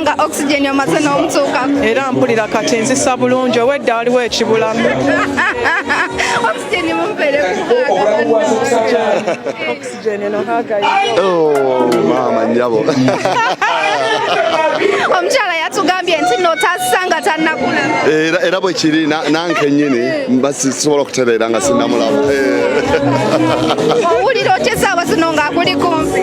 nga oxygen omaze n'omutuukako? Era mpulira kati nzisa bulungi, owedda waliwo ekibulamu. Oxygen mumpeere kuhaaga. Oxygen eno hagayo. Oh, maama nnyabo. Omukyala yatugambye nti nno tassa nga tannakulaba. Era bwe kiri nange nnyini mba sisobola okutereera nga sinnamulaba. Owulira otya essaawa zino ng'akuli kumpi?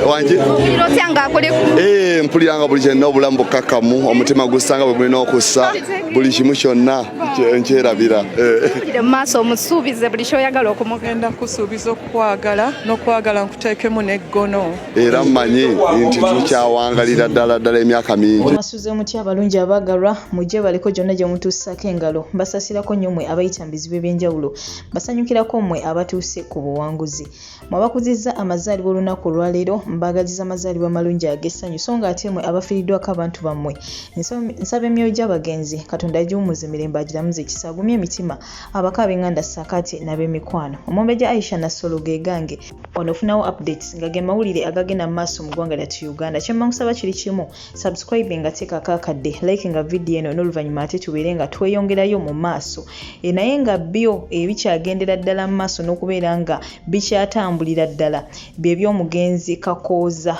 Wangi? Owulira otya ng'akuli kumpi? Mpulira nga buli kyenna obulamu bukkakkamu, omutima gussa nga bwe gulina okussa, buli kimu kyonna nkyerabira. Owulire mu maaso omusuubize buli kyoyagala okumugamba. Genda kusuubiza okukwagala n'okwagala nkuteekemu n'eggono. Era mmanyi nti tukyawangalira ddala ddala emyaka mingi. Mwasuze mutya abalungi abaagalwa? Mujje baleko gyonna gye mutuusaako engalo. Mbasaasirako nnyo mmwe abayita mu bizibu eby'enjawulo. Mbasanyukirako mmwe abatuuse ku buwanguzi. Mmwe abakuzizza amazaalibwa olunaku olwaleero, mbaagaliza amazaalibwa amalungi ag'essanyu. So nga ate mmwe abafiiriddwako abantu bammwe, nsaba emyoyo gy'abagenzi Katonda agiwummuze mirembe, agiramuze ekisa, agumye emitima abaka, ab'enganda ssaako ate n'ab'emikwano. Omumbejja Aisha Nassolo ge gange. Wano ofunawo updates nga ge mawulire agagenda mu maaso mu ggwanga lyattu Uganda. Kye mba nkusaba kiri kimu: subscribe nga teekako akadde, like nga vidiyo eno, n'oluvannyuma ate tubeere nga tweyongerayo mu maaso. Naye nga byo ebikyagendera ddala mu maaso n'okubeera nga bikyatambulira ddala bye by'omugenzi Kakooza,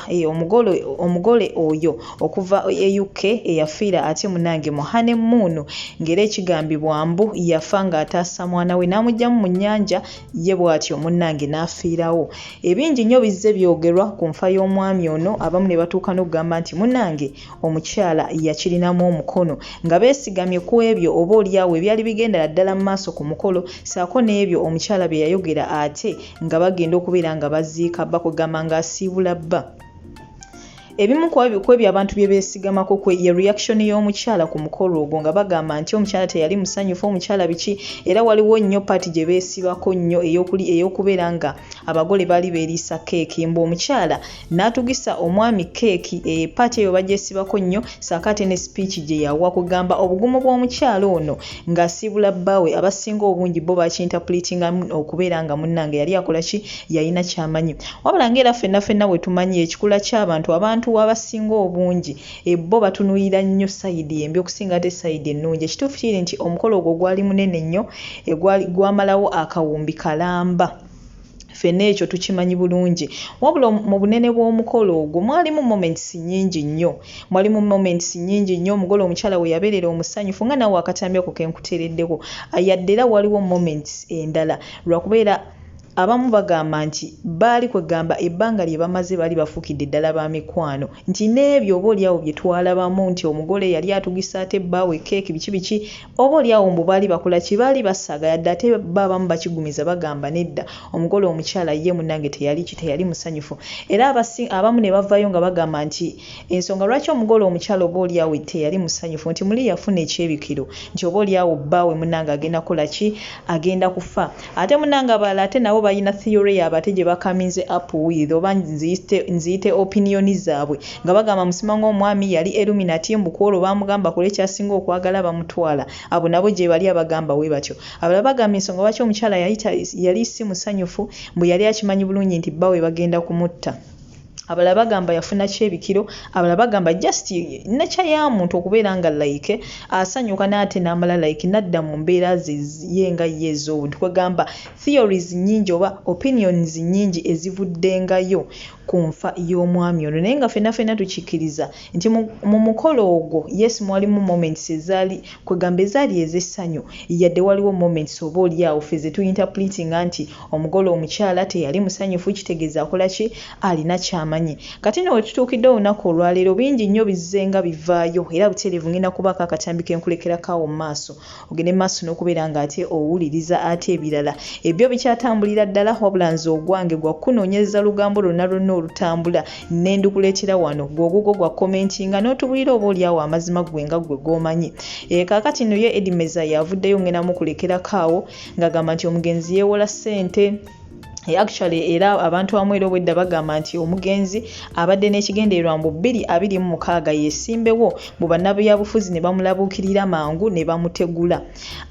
omugole oyo okuva e UK eyafiira ate munnange mu honeymoon, ng'era ekigambibwa mbu yafa ng'ataasa mwana we n'amuggyamu mu nnyanja ye bw'atyo munnange n'afiirawo. Ebingi nnyo bizze byogerwa ku nfa y'omwami ono, abamu ne batuuka n'okugamba nti munnange omukyala yakirinamu omukono, nga beesigamye ku ebyo oba oliawo ebyali bigendera ddala mu maaso ku mukolo ssaako n'ebyo omukyala bye yayogera ate nga bagenda okubeera nga baziika bba, kwegamba ng'asiibula bba. Ebimu ku ebyo abantu bye beesigamako kwe ye reaction y'omukyala ku mukolo ogwo, nga bagamba nti omukyala teyali musanyufu, omukyala biki. Era waliwo nnyo part gye beesibako nnyo ey'okubeera nga abagole baali beeriisa keeki, mbu omukyala n'atugisa omwami keeki. Part eyo bagyesibako nnyo ssaako ate ne speech gye yawa, kugamba obugumu bw'omukyala ono ng'asiibula bbaawe. Abasinga obungi bo bakinterpretingamu okubeera nga munnange yali akola ki, yalina ky'amanyi. Wabula ng'era ffenna ffenna bwe tumanyi ekikula ky'abantu, abantu abasinga obungi bo batunuulira nnyo side embi okusinga ate side ennungi. Ekituufu kiri nti omukolo ogwo gwali munene nnyo, gwamalawo akawumbi kalamba, ffenna ekyo tukimanyi bulungi. Wabula mu bunene bw'omukolo ogwo mwalimu moments nnyingi nnyo, mwalimu moments nnyingi nnyo omugole omukyala we yabeerera omusanyufu, nga naawe akatambi ako ke nkuteereddeko. Yadde era waliwo moments endala, lwakubeera abamu bagamba nti baali kwegamba ebbanga lye bamaze baali bafuukidde ddala ba mikwano, nti n'ebyo oba oliawo bye twalabamu nti omugole yali atugisa ate bbaawe keeki biki biki, oba oliawo mbu baali bakola ki, baali basaaga. Yadde ate bo abamu bakigumiza, bagamba nedda, omugole omukyala ye munnange teyali ki, teyali musanyufu. Era abamu ne bavaayo nga bagamba nti ensonga lwaki omugole omukyala oba oliawo teyali musanyufu, nti muli yafuna ekyebikiro nti oba oliawo bbaawe munnange agenda kukola ki, agenda kufa. Ate munnange abalala ate nabo balina theory yaabwe ate gye bakaminze up with, oba nziyite opinion zaabwe, nga bagamba musima ng'omwami yali Illuminati, mbu kwolwo baamugamba akole kyasinga okwagala, bamutwala. Abo nabo gye bali abagamba bwe batyo. Abalala bagamba ensonga lwaki omukyala yali si musanyufu, mbu yali akimanyi bulungi nti bbaawe bagenda kumutta. Abalala bagamba yafuna kyebikiro. Abalala bagamba just nature ya muntu okubeera nga like asanyuka n'ate n'amala like n'adda mu mbeera ze ye nga ye ez'obuntu. Kwegamba theories nnyingi oba opinions nnyingi ezivuddengayo ku nfa y'omwami ono, naye nga ffenna ffenna tukikkiriza nti mu mukolo ogwo, yes, mwalimu moments ezaali kwegamba ezaali ez'essanyu, yadde waliwo moments oba oliawo ffe ze tuinterpretinga nti omugole omukyala teyali musanyufu, kitegeeza akola ki, alina ky'amanyi. Kati nno we tutuukidde olunaku olwaleero, bingi nnyo bizze nga bivaayo, era butereevu ngenda kubaako akatambi ke nkulekerako awo mu maaso, ogende mu maaso n'okubeera ng'ate owuliriza ate ebirala ebyo bikyatambulira ddala. Wabula nze ogwange gwa kunoonyereza lugambo lwonna lwonna olutambula ne ndukuleetera wano, gwe ogugwo gwa commentinga n'otubulira oba oliawo amazima ggwe nga ggwe g'omanyi. Kaakati nno ye Eddie Mezaya avuddeyo, ngenda mukulekerako awo, ng'agamba nti omugenzi yeewola ssente. Actually era abantu abamu era obwedda bagamba nti omugenzi abadde n'ekigendererwa mbu 2026 yeesimbewo mu bannabyabufuzi ne bamulabuukirira mangu ne bamutegula.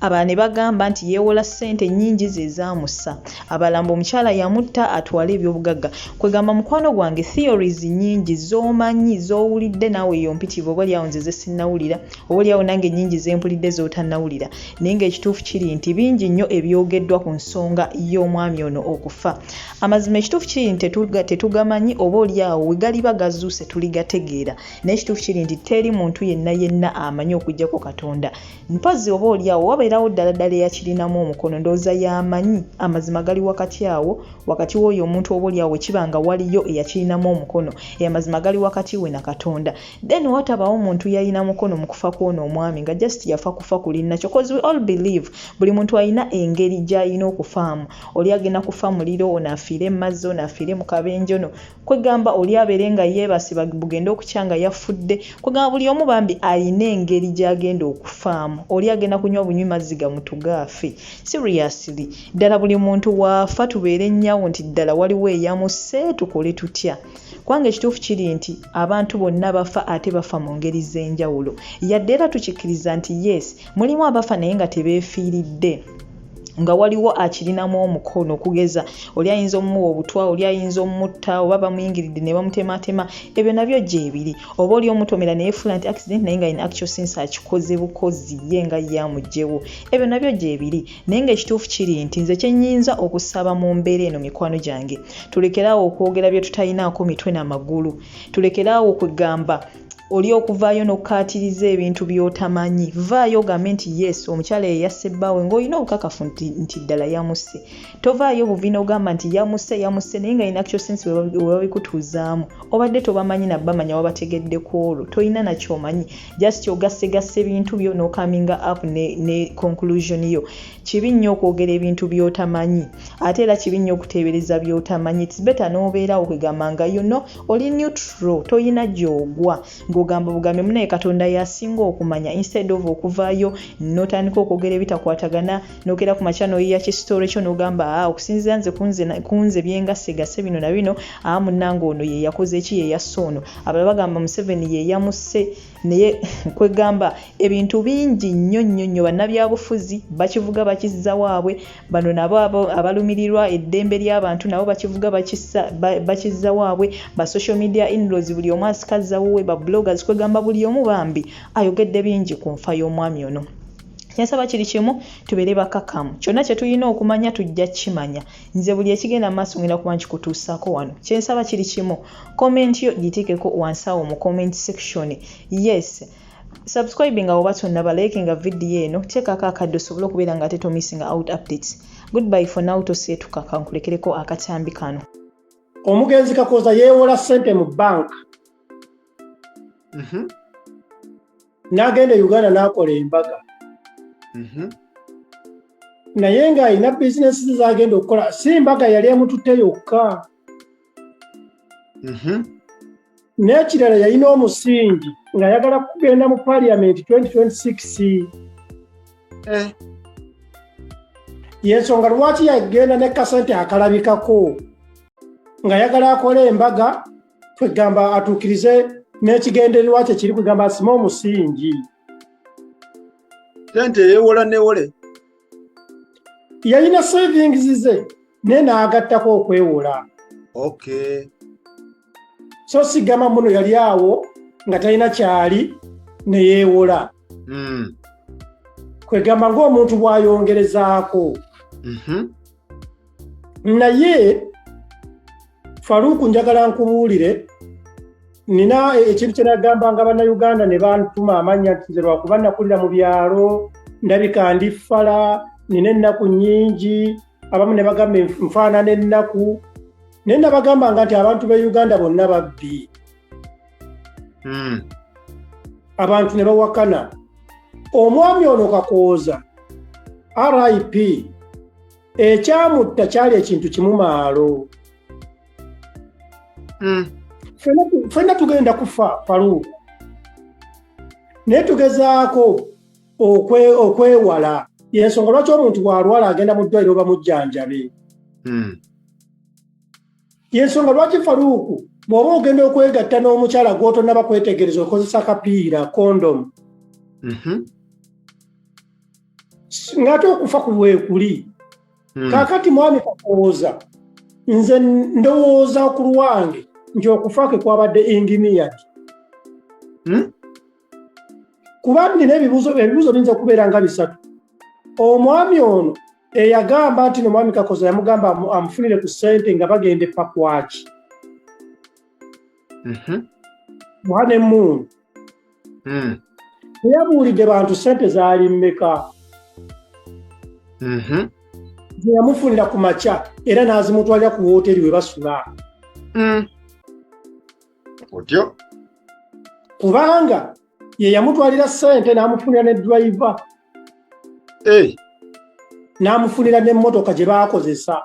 Abalala ne bagamba nti yeewola ssente nnyingi ze zaamussa. Abalala mbu omukyala yamutta atwale ebyobugagga. Kwegamba mukwano gwange theories nnyingi z'omanyi z'owulidde naawe eyo mpitirivu oba olyawo nze ze sinnawulira oba olyawo nange nnyingi ze mpulidde z'otannawulira. Naye ng'ekituufu kiri nti bingi nnyo ebyogeddwa ku nsonga y'omwami ono okufa. Amazima ekituufu kiri nti tetugamanyi oba olyawo we galiba gazuuse tuligategeera. Naye ekituufu kiri nti teri muntu yenna yenna amanyi okuggyako Katonda. Mpozzi oba olyawo wabeerawo ddala ddala eyakirinamu omukono ndowooza y'amanyi amazima gali wakati awo wakati w'oyo omuntu oba olyawo bwe kiba nga waliyo eyakirinamu omukono amazima gali wakati we na Katonda. Then watabawo muntu yalina mukono mu kufa kw'ono omwami nga just yafa kufa kulinnakyo cause we all believe buli muntu alina engeri gy'alina okufaamu. Oli agenda kufa muliro, ono afiire mu mazzi, ono afiire mu kabenje, ono kwegamba oli abeere nga yeebase bugende okukya nga yafudde. Kwegamba buli omu bambi alina engeri gy'agenda okufaamu. Oli agenda kunywa bunywi mazzi gamutuge afe. Seriously ddala buli muntu waafa tubeere nnyawo nti ddala waliwo eyamusse tukole tutya? Kubanga ekituufu kiri nti abantu bonna bafa ate bafa mu ngeri z'enjawulo. Yadde era tukikkiriza nti yes mulimu abafa naye nga tebeefiiridde nga waliwo akirinamu omukono okugeza oli ayinza omumuwa obutwa, oli ayinza omutta oba bamuyingiridde ne bamutematema ebyo nabyo gyebiri. Oba oli omutomera ne yeefuula nti accident naye nga in actual sense akikoze bukozi ye nga ye amuggyewo. Ebyo nabyo gyebiri. Naye ng'ekituufu kiri nti nze kye nnyinza okusaba mu mbeera eno mikwano gyange tulekere awo okwogera bye tutalinaako mitwe na magulu. Tulekere awo kwegamba oli okuvaayo n'okkaatiriza ebintu by'otamanyi. Vaayo ogambe nti yes omukyala ye yasse bbaawe ng'olina obukakafu nti ddala yamusse. Tovaayo buvi n'ogamba nti yamusse yamusse naye nga in actual sense we babikutuuzaamu obadde tobamanyi na bamanya wabategedde ku olwo tolina na ky'omanyi just ogassegasse ebintu byo n'ocominga up ne conclusion yo. Kibi nnyo okwogera ebintu by'otamanyi ate era kibi nnyo okuteebereza by'otamanyi. It's better n'obeerawo kwegamba nga you know oli neutral toyina gy'ogwa ng'ogamba bugambe munaye Katonda y'asinga okumanya instead of okuvaayo n'otandika okwogera ebitakwatagana n'okeera ku makya n'oyiiya kisitole kyo n'ogamba aa okusinziira nze kunze byengasegase bino na bino aa munnange ono ye yakoze eki ye yasse ono abalala bagamba Museveni ye yamusse naye kwegamba ebintu bingi nnyo nnyo nnyo bannabyabufuzi bakivuga bakizza waabwe bano nabo abalumirirwa eddembe ly'abantu nabo bakivuga bakizza waabwe ba social media inlaws buli omu asikazza wuwe ba bloggers kwegamba buli omu bambi ayogedde bingi ku nfa y'omwami ono. Kyensaba kiri kimu tubeere bakakamu kyonna kye tulina okumanya tujja kukimanya nze buli ekigenda mu maaso ngenda kuba nkikutuusaako wano. Kyensaba kiri kimu comment yo giteekeko wansi awo mu comment section. Yes subscribing awo oba tonnaba likinga video eno teekako akadde osobole okubeera nga ate tomissinga out updates. Goodbye for now toseetuka kankulekereko akatambi kano. Omugenzi Kakooza yeewola ssente mu banka n'agenda e Uganda n'akola embaga naye ng'alina bizinesi ze z'agenda okukola si mbaga yali emututte yokka. N'ekirala yalina omusingi ng'ayagala kugenda mu Parliament 2026. Yensonga lwaki yagenda ne kasente akalabikako ng'ayagala akole embaga kwegamba atuukirize n'ekigendererwa kye kiri kwegamba asime omusingi. Sente yeewola newole. Yalina savings ze naye n'agattako okwewola. So sigamba muno yali awo nga talina kyali ne yeewola. Kwegamba ng'omuntu bw'ayongerezaako. Naye Faruku njagala nkubuulire nina ekintu kye nagambanga Bannayuganda ne bantuma amannya nti nze lwakuba nakulira mu byalo ndabika ndi ffala nina ennaku nnyingi abamu ne bagamba nfaanana ennaku naye nabagambanga nti abantu b'e Uganda bonna babbi. Abantu ne bawakana. Omwami ono Kakooza RIP ekyamutta kyali ekintu kimu maalo. Ffenna tugenda kufa Faruku naye tugezaako okwewala. Yensonga lwaki omuntu bw'alwala agenda mu ddwaliro bamujjanjabe. Yensonga lwaki Faruuku bw'oba ogenda okwegatta n'omukyala gw'otonnaba kwetegereza okozesa kapiira, kondomu, ng'ate okufa ku weekuli. Kaakati mwami Kakooza, nze ndowooza ku lwange nti okufa kwe kwabadde engineered. Kuba nina ebibuuzo biyinza okubeera nga bisatu. Omwami ono eyagamba nti nomwami Kakoza yamugamba amufunire ku ssente nga bagenda e Pakwaki mu honeymoon, teyabuulidde bantu ssente zaali mmeka ze yamufunira ku makya era n'azimutwalira ku wooteri we basula. Otyo. Kubanga ye yamutwalira ssente n'amufunira ne driver, n'amufunira n'emmotoka gye baakozesa.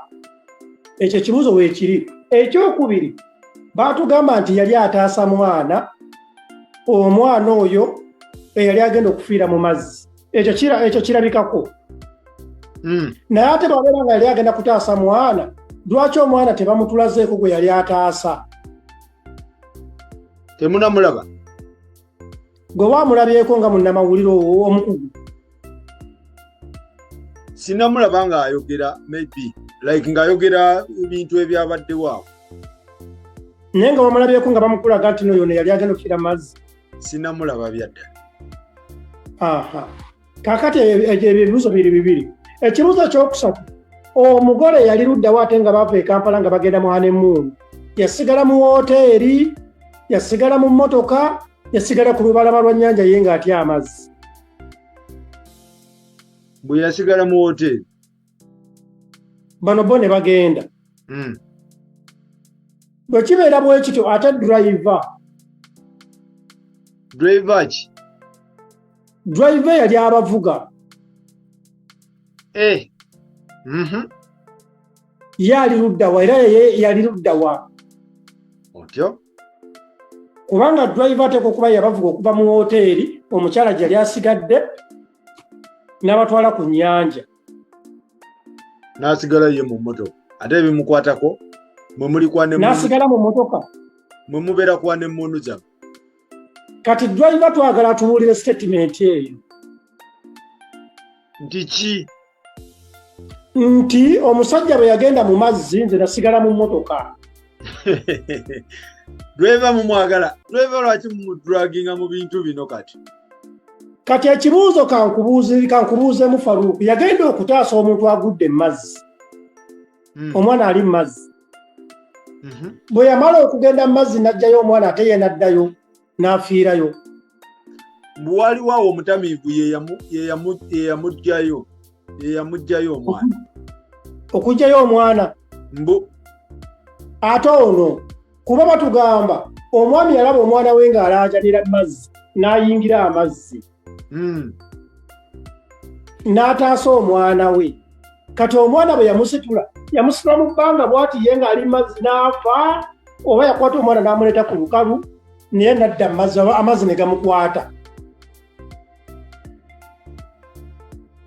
Ekyo ekibuuzo weekiri. Ekyokubiri, baatugamba nti yali ataasa mwana, omwana oyo eyali agenda okufiira mu mazzi. Ekyo kirabikako. Naye ate bwabeera nga yali agenda kutaasa mwana, lwaki omwana tebamutulazeeko gwe yali ataasa? Temunamulaba. Gwe waamulabyeko nga munnamawulire omukugu? Sinamulaba ng'ayogera, maybe like ng'ayogera ebintu ebyabaddewo awo. Naye nga wamulabyeko nga bamukulaga nti noyo yali agenda okufiira mu mazzi? Sinamulaba byaddala. Aha, kaakati ebyo ebibuuzo biri bibiri. Ekibuuzo ekyokusatu, omugole yali luddawo ate nga bava e Kampala nga bagenda mu honeymoon? Yasigala mu woteeri, yasigala mu mmotoka, yasigala ku lubalama lwa nnyanja ye ng'atya amazzi? Bwe yasigala mu woteeri. Bano bo ne bagenda. Bwe kibeera bwe kityo, ate driver? Driver ki? Driver yali abavuga. Eh. Ye ali luddawa? Era ye yali luddawa? Otyo. Kubanga driver ateekwa okuba yabavuga okuva mu woteeri omukyala gye yali asigadde n'abatwala ku nnyanja. N'asigala ye mu mmotoka, ate ebimukwatako mwe muli kwa ne N'asigala mu mmotoka. Mwe mubeera kwa nemmundu zammwe. Kati driver twagala atubuulire statement eyo. Nti ki? Nti omusajja bwe yagenda mu mazzi, nze nasigala mu mmotoka. Driver mumwagala. Driver lwaki mumudraginga mu bintu bino kati? Kati ekibuuzo kankubuuzeemu Faruku, yagenda okutaasa omuntu agudde mu mazzi, omwana ali mu mazzi. Bwe yamala okugenda mu mazzi n'aggyayo omwana, ate ye n'addayo n'afiirayo? Waliwo awo omutamiivu ye yamuggyayo omwana. Okuggyayo omwana? Mbu. Ate ono, kuba batugamba omwami yalaba omwana we ng'alaajanira mu mazzi n'ayingira amazzi n'ataasa omwana we. Kati omwana bwe yamusitula, yamusitula mu bbanga bw'ati ye ng'ali mu mazzi n'afa, oba yakwata omwana n'amuleeta ku lukalu naye nadda mu mazzi, oba amazzi ne gamukwata?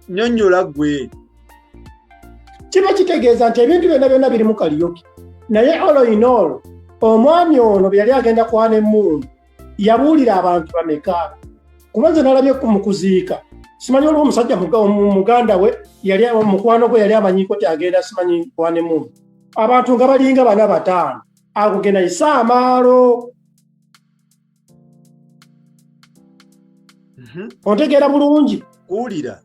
Nnyonnyola ggwe. Kiba kitegeeza nti ebintu byonna byonna biri mu kaliyoki. Naye all in all, omwami ono bwe yali agenda kwana emmundu yabuulira abantu bameka? Kuba nze nalabye mu kuziika, simanyi waliwo omusajja muganda we yali mukwano gwe yali amanyiko ti agenda simanyi kwana emmundu, abantu nga balinga bana bataano, ago ge nayise amaalo. Ontegeera bulungi? Kuwulira.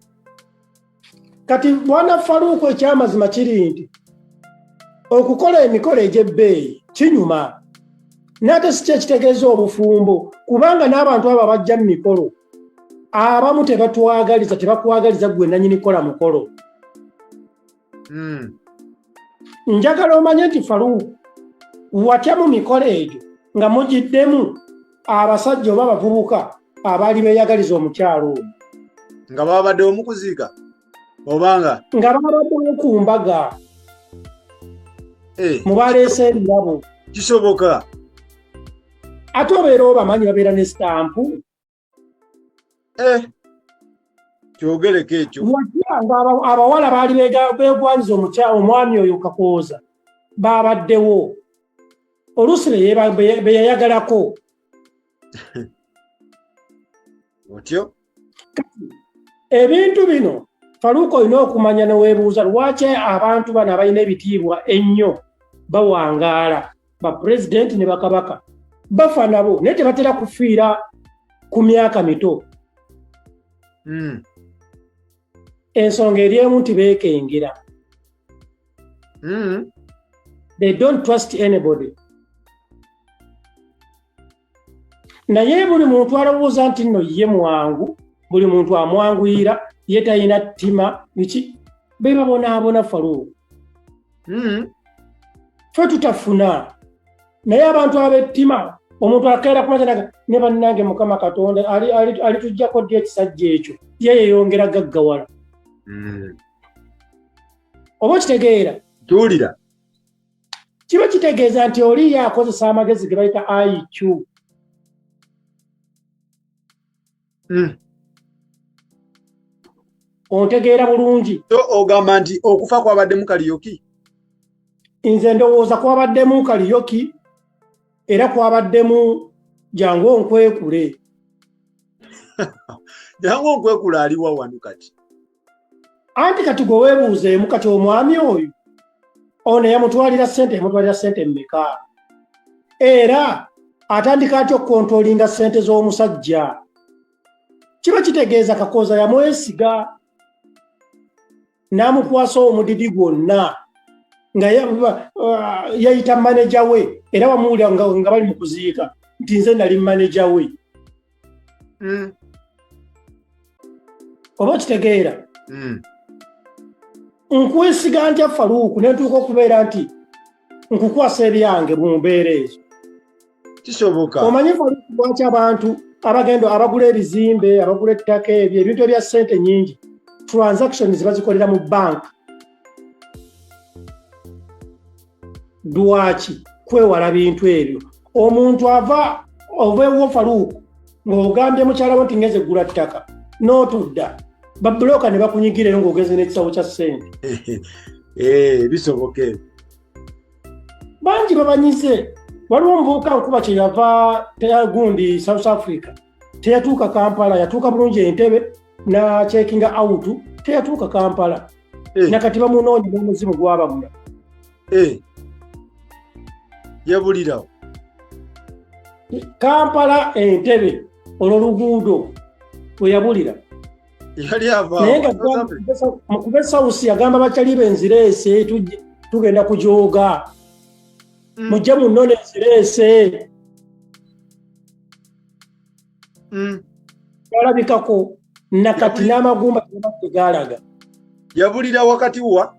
Kati bwana Faluuku, ekyamazima kiri nti okukola emikolo egy'ebbeeyi kinyuma, naye ate si kyekitegeeza obufumbo, kubanga n'abantu abo abajja mu mikolo abamu tebatwagaliza, tebakwagaliza gwe nanyini kola mukolo. Njagala omanye nti Faluuku, watya mu mikolo egyo nga mugiddemu abasajja oba abavubuka abaali beeyagaliza omukyalo ono? Nga babaddewo mu kuziika obanga? Nga babaddewo ku mbaga, Eh, mu baleese ebirabo. Kisoboka. Ate obeera obamanyi, babeera ne sitampu. Eh, kyogereko ekyo. Watya nga abawala baali beegwanyiza omwami oyo Kakooza babaddewo? Oluusi be yayagalako. Otyo? Ebintu bino Faluuka olina okumanya neweebuuza lwaki abantu bano abalina ebitiibwa ennyo bawangaala, bapulezidenti ne bakabaka bafa nabo, naye tebatera kufiira ku myaka mito. Ensonga eri emu nti beekengera. They don't trust anybody. Naye buli muntu alowooza nti nno ye mwangu, buli muntu amwanguyira, ye talina ttima, biki, be babonaabona Faluuku. Ffe tutafuna, naye abantu ab'ettima, omuntu akeera kumaza ne bannange Mukama Katonda alituggyako ddi ekisajja ekyo, ye yeyongera gaggawala. Oba okitegeera? Tuwulira. Kiba kitegeeza nti oli ye akozesa amagezi ge bayita IQ. Ontegeera bulungi? So ogamba nti okufa kwabaddemu kaliyoki? Nze ndowooza kwabaddemu kaliyoki, era kwabaddemu jangu onkwekule. Jangu onkwekule aliwa wano kati? Anti kati gwe weebuuzeemu, kati omwami oyo ono yamutwalira ssente, yamutwalira ssente mmeka? Era atandika atya okukontrolinga ssente z'omusajja? Kiba kitegeeza Kakooza yamwesiga n'amukwasa omudidi gwonna nga yayita maneja we, era wamuwulira nga bali mu kuziika nti nze nali maneja we. Oba okitegeera? Nkwesiga ntya Faluuku ne ntuuka okubeera nti nkukwasa ebyange mu mbeera ezo? Kisoboka. Omanyi Faluuku lwaki abantu abagenda abagula ebizimbe, abagula ettaka, ebyo ebintu ebya ssente nnyingi, transactions bazikolera mu bank? Lwaki? Kwewala bintu ebyo. Omuntu ava ova ewo Faluuku ng'ogambye mukyala wo nti ngenze ggula ttaka, n'otudda babulooka ne bakunyigireyo ng'ogenze n'ekisawo kya ssente. Bisoboka ebyo. Bangi babanyize. Waliwo omuvubuka nkuba kye yava gundi South Africa, teyatuuka Kampala, yatuuka bulungi Entebe na checkinga out, teyatuuka Kampala. Nakati bamunoonya n'omuzimu gwababula. Yabulirawo. Kampala Entebe olwo luguudo we yabulira. Yali ava Naye nga mukuba esawusi yagamba bakyali be nzireese, tugenda kujooga. Mujje munnone nzireese. Yalabikako nakati n'amagumba tegaalaga. Yabulira wakati wa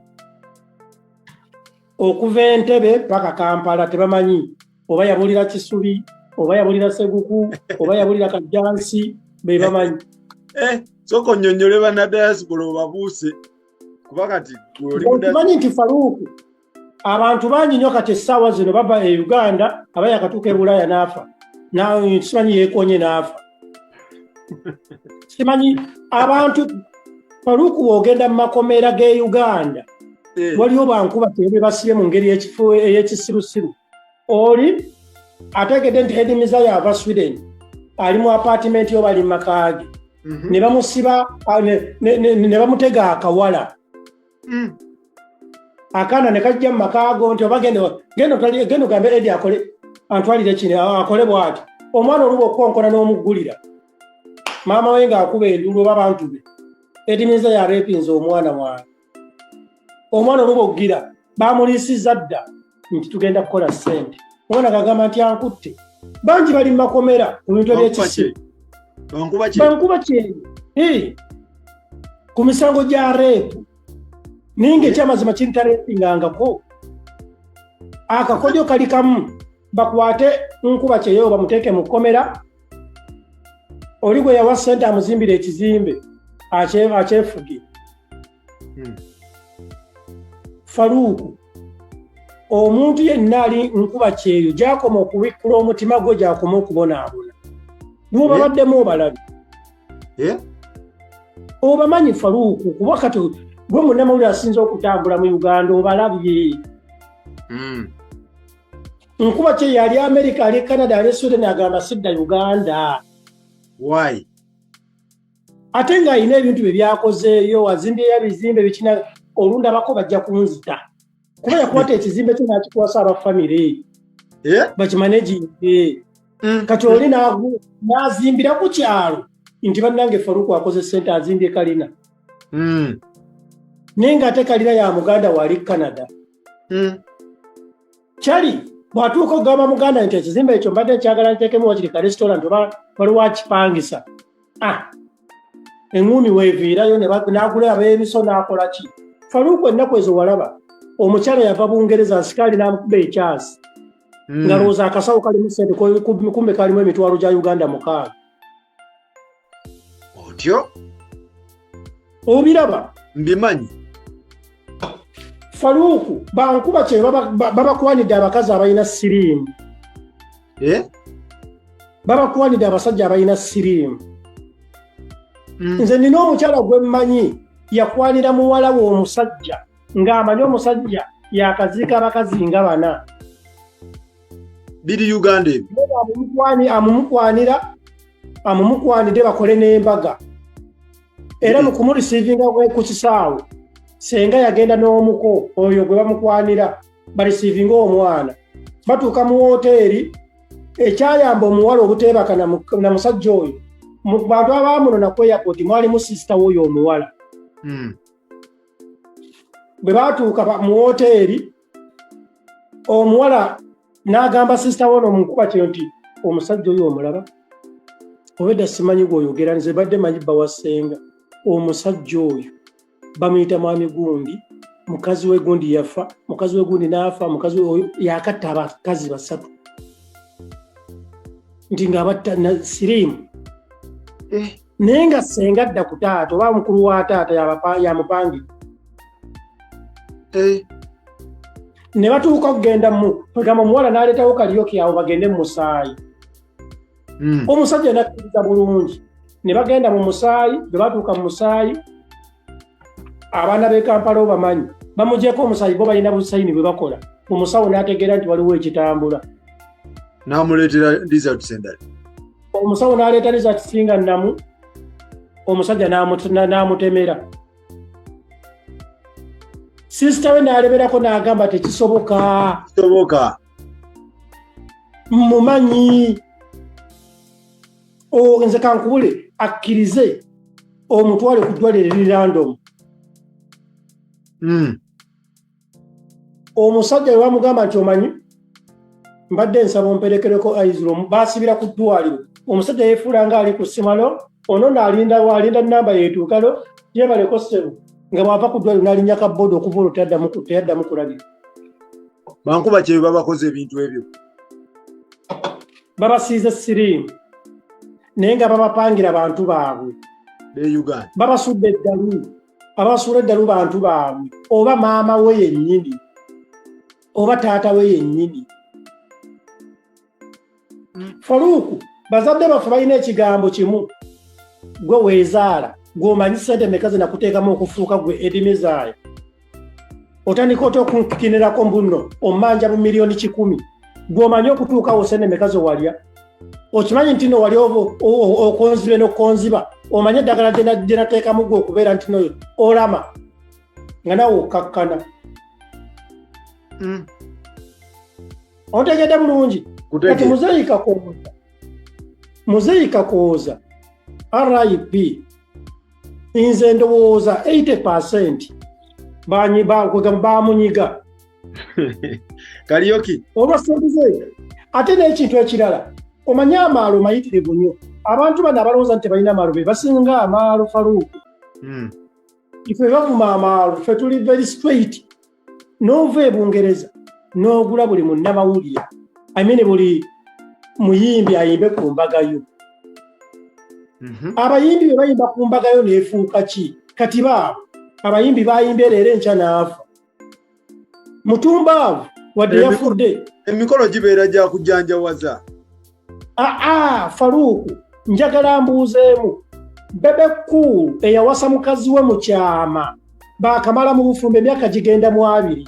Okuva Entebe paka Kampala tebamanyi oba yabulira Kisubi, oba yabulira Seguku, oba yabulira Kajjansi, be bamanyi. Sooka onnyonnyole bannadiaspora obabuuse, kuba kati gwe oli mu Okimanyi nti Faluuku abantu bangi nnyo kati essaawa zino bava e Uganda, aba yakatuuka e Bulaaya n'afa, simanyi yeekonye n'afa, simanyi abantu. Faluuku bw'ogenda mu makomera g'e Uganda, waliwo bankuba be basibye mu ngeri ey'ekisirusiru. Oli ategedde nti Eddie Mizaya ava Sweden, ali mu apartment yo, bali mu maka ge, ne bamusiba, ne bamutega akawala. Akaana ne kajja mu maka go nti oba genda genda ogambe Eddie akole antwalire kino, akole bw'ati. Omwana oluba okukonkona n'omuggulira, maama we ng'akuba enduulu oba bantu be, Eddie Mizaya areepinze omwana wange. Omwana oluba okugira bamuliisizza dda nti tugenda kukola ssente, omwana gagamba nti ankutte. Bangi bali mu makomera ku bintu ebyekisiru. Bankuba ki? Bankuba kyeyo ku misango gya rape, naye ngaekyamazima kintarepingangako. Akakodyo kali kamu, bakwate nkuba kyeyo bamuteeke mu kkomera. Oli gwe yawa ssente amuzimbira ekizimbe akyefuge. Faluuku, omuntu yenna ali nkuba kyeyo gyakoma okubikkula omutima gwe, gyakoma okubonaabona. Lwobabaddemu obalabe, obamanyi Faluuku, kuba kati gwe munnamawulire asinza okutambula mu Uganda, obalabye. Nkuba kye yali America, ali Canada, ali Sweden, agamba sidda Uganda. Why? Ate ng'alina ebintu bye byakozeeyo, azimbyeyo ebizimbe bikina, olundabako bajja kunzita, kuba yakwata ekizimbe kye n'akikwasa aba famire bakimaneginge. Kati oli n'azimbira ku kyalo nti bannange Faruku akoze ssente, azimbye kalina. Naye ng'ate kalina ya muganda wali Canada. Kyali bw'atuuka okugamba muganda nti ekizimbe ekyo mbadde nkyagala nteekemu wakiri ka restaurant oba waliwo akipangisa, ah, eŋŋuumi weeviirayo n'agula ab'ebiso n'akola ki. Faruku ennaku ezo walaba omukyala yava Bungereza, nsikaali n'amukuba ekyasi nga lowooza akasawo kalimu ssente, kumbe kalimu emitwalo gya Uganda 6. Otyo. Obiraba? Mbimanyi. Faruku, bankuba kye babakwanidde abakazi abalina siriimu. Eh? Babakwanidde abasajja abalina siriimu. Nze nina omukyala gwe mmanyi yakwanira muwala we omusajja ng'amanyi omusajja yakaziika abakazi nga bana. Biri Uganda ebyo. Amumukwanira, amumukwanidde bakole n'embaga. Era mu kumurisiivinga ku kisaawe, senga yagenda n'omuko oyo gwe bamukwanira barisiivinga omwana. Batuuka mu woteeri, ekyayamba omuwala obuteebaka na musajja oyo, mu bantu abaamunona ku airport mwalimu sisita w'oyo omuwala. Bwe baatuuka mu woteeri, omuwala n'agamba sisita wono omukuba kyo nti omusajja oyo omulaba obedda simanyi gw'oyogera, nze badde manyi bba wa ssenga. Omusajja oyo bamuyita mwami gundi, mukazi we gundi yafa, mukazi we gundi n'afa, mukazi we oyo yakatta abakazi basatu nti ng'abatta na siriimu. Naye nga ssenga adda ku taata oba mukulu wa taata yamupangidde. Ne batuuka okugenda mu kwegamba omuwala n'aleetawo kaliyoki awo bagende mu musaayi. Omusajja n'akkiriza bulungi ne bagenda mu musaayi. Bwe batuuka mu musaayi, abaana b'e Kampala obamanyi, bamugyeko omusaayi, bo balina busayini bwe bakola, omusawo n'ategeera nti waliwo ekitambula. N'amuleetera results endala. Omusawo n'aleeta results nga nnamu, omusajja n'amutemera. Sisita we n'alemerako n'agamba tekisoboka. Kisoboka. Mumanyi nze kankubule akkirize omutwale ku ddwaliro eriri random. Omusajja we bamugamba nti omanyi mbadde nsaba omperekereko aizro, baasibira ku ddwaliro. Omusajja yeefuula nga ali ku ssimalo ono naalinda alinda namba yeetuukalo yebaleko ssebo, nga bw'ava ku ddwaliro n'alinnya ka boda, okuva olwo teyaddamu kulabika. Bankuba kyeyo babakoze ebintu ebyo. Babasiize siriimu naye nga babapangira bantu baabwe. Be Uganda. Babasudde eddalu, abasuula eddalu bantu baabwe, oba maama we yennyini oba taata we yennyini. Faruuku, bazadde baffe balina ekigambo kimu: gwe weezaala, gw'omanyi ssente meka ze nakuteekamu okufuuka gwe edimizaayo, otandika otya okunkinirako mbuno omanja mu 100,000,000? Gw'omanyi okutuukawo ssente meka ze walya, okimanyi nti no wali okonzibe n'okonziba, omanyi eddagala gye nateekamu gwe okubeera nti noyo olama nga nawe okkakkana. Ontegedde bulungi? Kati Muzeeyi Kakooza, Muzeeyi Kakooza RIP, nze ndowooza 80% bamunyiga. Kaliyoki. Olwa ssente ze. Ate n'ekintu ekirala, omanyi amaalo mayitirivu nnyo. Abantu bano abalowooza nti tebalina maalo be basinga amaalo, Faruuku. Ife bavuma amaalo, ffe tuli very straight. N'ova e Bungereza n'ogula buli munnamawulire, I mean buli muyimbi ayimbe ku mbaga yo. Abayimbi bwe bayimba ku mbaga yo neefuuka ki? Kati baabo abayimbi bayimbye leero, enkya n'afa mutumbaavu wadde yafudde. Emikolo gibeera gya kujanjawaza. Aa, Faruuku, njagala mbuuzeemu. Bebe Cool eyawasa mukazi we mu kyama, baakamala mu bufumbo emyaka gigenda mu 20.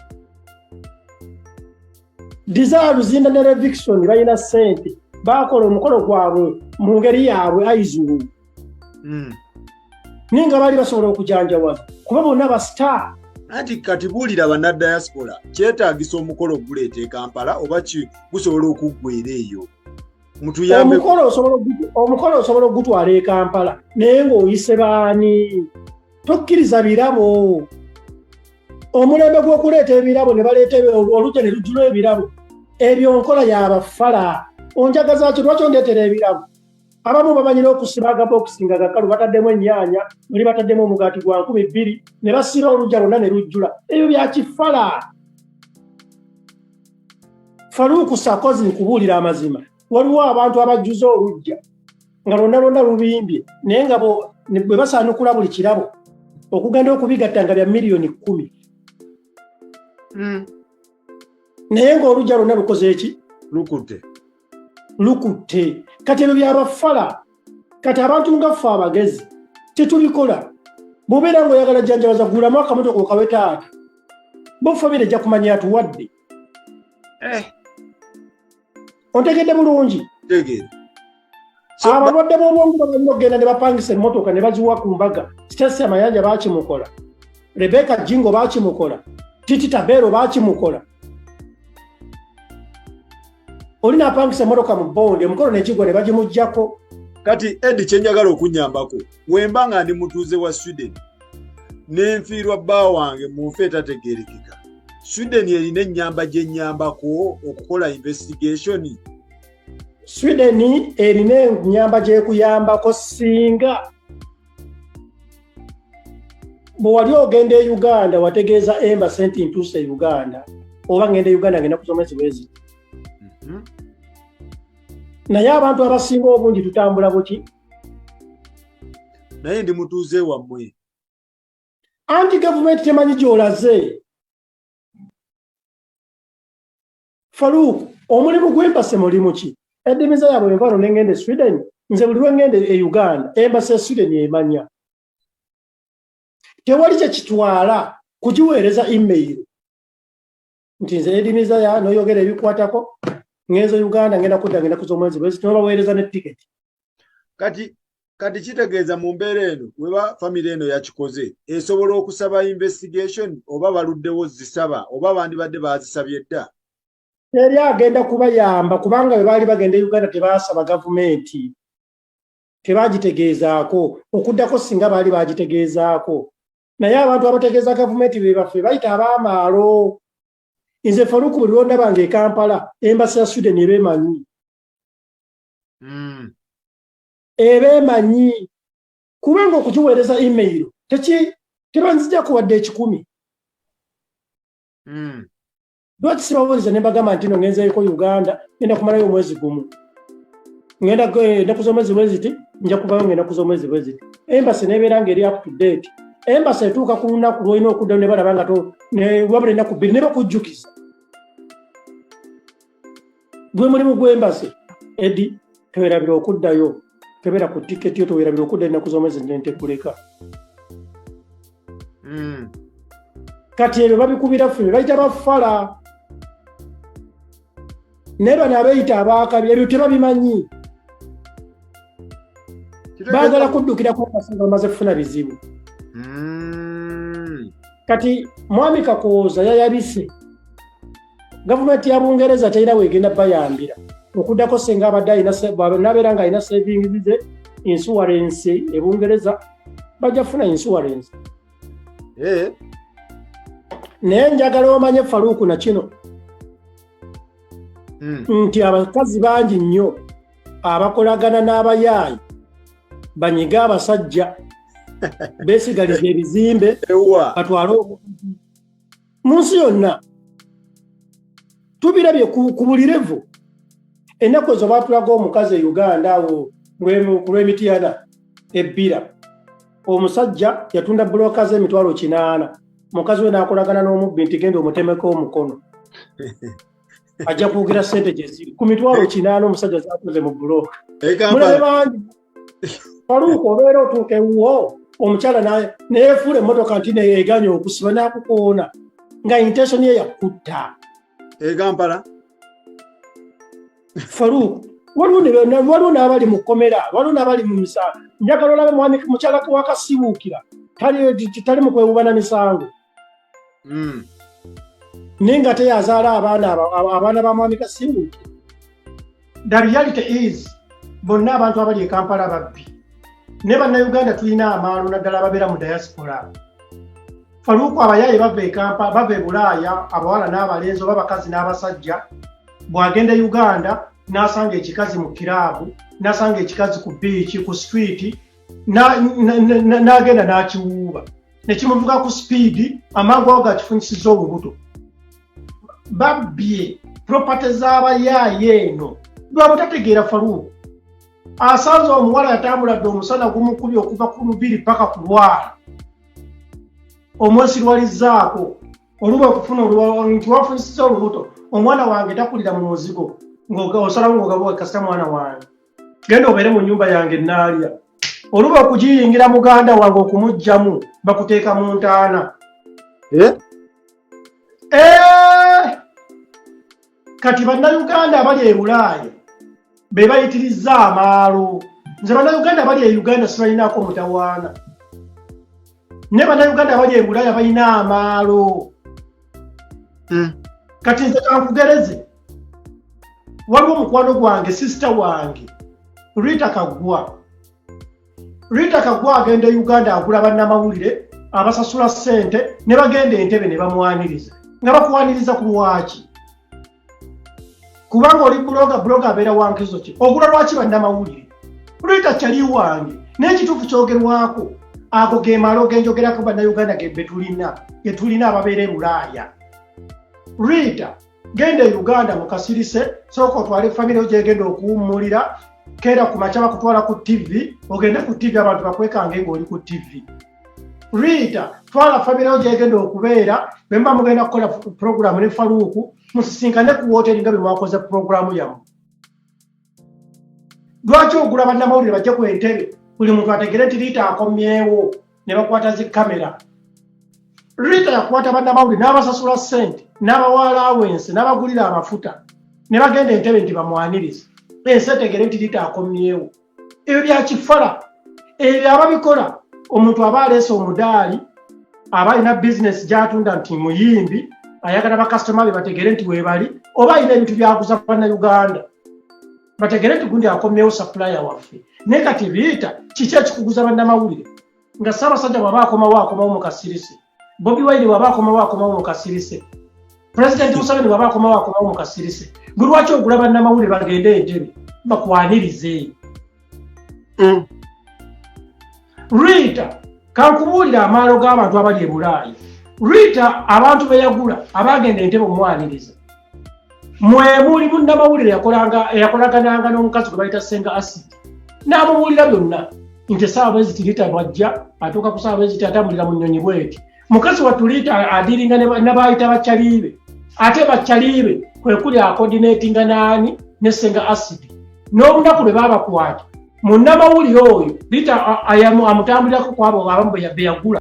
Desire Luzinda ne Levixone balina ssente, baakola omukolo gwabwe mu ngeri yaabwe aizulu. Naye nga baali basobola okujanjawaza kuba bonna ba star. Anti kati buulira bannadiaspora, kyetaagisa omukolo oguleeta e Kampala oba gusobola okuggwera eyo? Mutuyambe. Omukolo osobola okugutwala e Kampala, naye ng'oyise baani? Tokkiriza birabo. Omulembe gw'okuleeta ebirabo ne baleeta olujja ne lujjula ebirabo, ebyo nkola y'abafala. Onjagaza ki? Lwaki ondeetera ebirabo? Abamu bamanyi n'okusiba agabokisi nga gakalu, bataddemu ennyaanya, muli bataddemu omugaati gwa 2000, ne basiba olujja lwonna ne lujjula. Ebyo bya kifala. Faluuku Sakozi, nkubuulira amazima, waliwo abantu abajjuza olujja nga lwonna lwonna lubimbye, naye nga bwe basaanukula buli kirabo okugenda okubigatta nga bya miliyoni 10. Naye ng'olujja lwonna lukoze eki? Lukutte. Lukutte. Kati ebyo byabafala. Kati abantu nga ffe abagezi tetubikola. Bw'obeera ng'oyagala jjanjabaza, gulamu akamotoka okawe taata. Bo famire ejja kumanya atuwadde. Ontegedde bulungi? Tegeera. Abalwadde b'obwongo balina okugenda ne bapangisa emmotoka ne baziwa ku mbaga. Stecia Mayanja baakimukola, Rebecca Jingo baakimukola, Titi Tabeero baakimukola. Oli n'apangisa emmotoka mu bondi, emikolo nekigwa ne bagimuggyako. Kati Edi, kyenjagala okunyambako, wemba nga ndi mutuuze wa Sweden nenfiirwa bba wange mu nfa etategerekeka, Sweden erina ennyamba gye nnyambako okukola investigation? Sweden erina ennyamba gyekuyambako singa bwe wali ogenda e Uganda wategeeza embassy nti ntuuse e Uganda oba ngenda e Uganda ngenda kusoma omwezi bwezi. Naye abantu abasinga obungi tutambula buki? Naye ndi mutuuze wammwe. Anti gavumenti temanyi gy'olaze, Faruuk. Omulimu gw'embassy mulimu ki? Edimiza yaabwe envano nengenda e Sweden, nze buli lwengenda e Uganda embassy e Sweden emanya. Tewali kyekitwala kugiweereza email nti nze edimiza ya noyogera ebikwatako, ngenze Uganda, ngenda kudda, ngenda kuza omwezi bwezi, nobaweereza ne tiketi. Kati kitegeeza mu mbeera eno, weba famire eno yakikoze, esobola okusaba investigation oba baluddewo zisaba oba bandibadde bazisabye dda? Teri agenda kubayamba kubanga bwe baali bagenda e Uganda tebaasaba gavumenti, tebagitegeezaako. Okuddako singa baali bagitegeezaako. Naye abantu abategeeza gavumenti be baffe bayita ab'amaalo. Nze Faruku, buli lwondabanga e Kampala, embassy ya Sweden eba emanyi. Eba emanyi kubanga okugiweereza email teki tebanzija kuwadde 100. Lwaki sibaweereza ne mbagamba nti no ngenzeeko Uganda, ngenda kumalayo omwezi gumu, ngenda ennaku z'omwezi bwe ziti, nja kuvayo ng'ennaku z'omwezi bwe ziti? Embassy nebeera ng'eri up to date. Embassy etuuka ku lunaku lw'olina okuddayo ne balaba nga wabula ennaku 2 ne bakujjukiza. Gwe mulimu gw'embassy. Edi, tewerabira okuddayo, kebera ku tiketi yo, tewerabira okuddayo ennaku z'omwezi nentekuleka. Kati ebyo babikubira ffe be bayita bafala, naye bano abeeyita abaakabi ebyo tebabimanyi. Baagala kuddukira ku embassy nga bamaze kufuna bizibu. Kati mwami Kakooza yayabise gavumenti ya Bungereza terina weegenda bayambira okuddako senga abadde alina nabeera nga alina savings ze, insurance e Bungereza, bajja kufuna insurance. Naye njagala omanye, Faruuku, na kino nti abakazi bangi nnyo abakolagana n'abayaayi banyiga abasajja beesigaliza ebizimbe batwale omuntu. Mu nsi yonna tubirabye ku buli level. Ennaku ezo baatulaga omukazi e Uganda awo ku lw'Emityana ebbira, omusajja yatunda bulooka z'emitwalo 80, mukazi we n'akolagana n'omubbi nti genda omutemeko omukono, ajja kwogera ssente gye ziri ku 80,000 omusajja zakoze mu bulooka. Mulabe bangi, Faluuka, obeera otuuka ewuwo omukyala neyefuula emmotoka nti neyeeganya okusiba n'akukoona nga intention ye yakutta. E Kampala. Farouk, waliwo n'abali mu kkomera, waliwo n'abali mu misango. Njagala olabe mwami mukyala wa Kasiwukira tali mu kwewuba na misango. Naye nga teyazaala abaana ba mwami Kasiwukira. The reality is bonna abantu abali e Kampala babbi, ne Bannayuganda tulina amaalo, naddala ababeera mu diaspora. Faluuku, abayaaye bava e Kampala, bava e Bulaaya, abawala n'abalenzi oba abakazi n'abasajja. Bw'agenda e Uganda n'asanga ekikazi mu kiraabu, n'asanga ekikazi ku biiki, ku street, n'agenda n'akiwuuba ne kimuvuga ku speed, amangu ago gakifunyisiza olubuto. Babbye property z'abayaaye eno lwabwe tategeera. Faluuku asanze omuwala yatambula dde, omusana gumukubye okuva ku Lubiri paka ku lwala, omwesirwalizzaako oluba okufuna nti wafunyisiza olubuto, omwana wange takulira mu muzigo, ng'osalawo ng'ogabuwa kasita mwana wange genda obeere mu nnyumba yange naalya. Oluba okugiyingira muganda wange okumuggyamu, bakuteeka mu ntaana. Eh? Eh! Kati Bannayuganda abali e Bulaaya be bayitirizza amaalo. Nze Bannayuganda abali e Uganda sibalinaako mutawaana, naye Bannayuganda abali e Bulaaya balina amaalo. Kati nze kankugereze, waliwo omukwano gwange, sister wange Rita Kaggwa. Rita Kaggwa agenda e Uganda, agula bannamawulire, abasasula ssente ne bagenda Entebe ne bamwaniriza. Nga bakwaniriza ku lwaki? Kubanga oli blogger. Blogger abeera wankizo ki? Ogula lwaki bannamawulire? Rita kyali wange, naye ekituufu kyogerwako. Ago ge malo genjogerako Bannayuganda betulina, getulina ababeera e Bulaaya. Rita, genda e Uganda mu kasirise, sooka otwale famire yo gyegenda okuwummulira. Keera ku makya bakutwala ku TV, ogende ku TV, abantu bakwekange ng'oli ku TV. Rita, twala famire yo gyegenda okubeera. Bwe muba mugenda kukola puroguramu ne Faluuku, musisinkane ku woteri nga bwe mwakoze puroguramu yammwe. Lwaki ogula bannamawulire bajje ku Entebe, buli muntu ategere nti Riita akomyewo, ne bakwata zi kamera? Riita yakwata bannamawulire n'abasasula ssente, n'abawa allowance, n'abagulira amafuta, ne bagenda Entebe nti bamwanirize, ensi etegere nti Riita akomyewo. Ebyo byakifala. Ebyo ababikola, omuntu aba aleese omudaali, aba alina bizinesi gy'atunda nti muyimbi, ayagala bakasitoma be bategere nti weebali, oba alina ebintu byaguza Bannayuganda bategere nti gundi akomyewo, supplier waffe. Naye kati Riita, kiki ekikuguza bannamawulire nga Ssaabasajja bw'aba akomawo, akomawo mu kasirise? Bobi Wine bw'aba akomawo, akomawo mu kasirise. Pulezidenti Museveni bw'aba akomawo, akomawo mu kasirise. Gwe lwaki ogula bannamawulire bagende Entebe bakwanirize? Rita, kankubuulira amaalo g'abantu abali e Bulaaya. Rita, abantu be yagula abagenda Entebe omwaniriza, mwe muli munnamawulire eyakolagananga n'omukazi gwe bayita Senga Acid, n'amubuulira byonna nti essaawa bwe ziti Rita bwajja atuuka ku saawa bwe ziti, atambulira mu nnyonyi bweti. Mukazi wattu Rita adiringa nabayita bakyaliibe, ate bakyaliibe kwe kuli acoordinatinga naani? Ne Senga Acid. N'olunaku lwe baabakwata, munnamawulire oyo Rita amutambulirako kwabo abamu be yagula.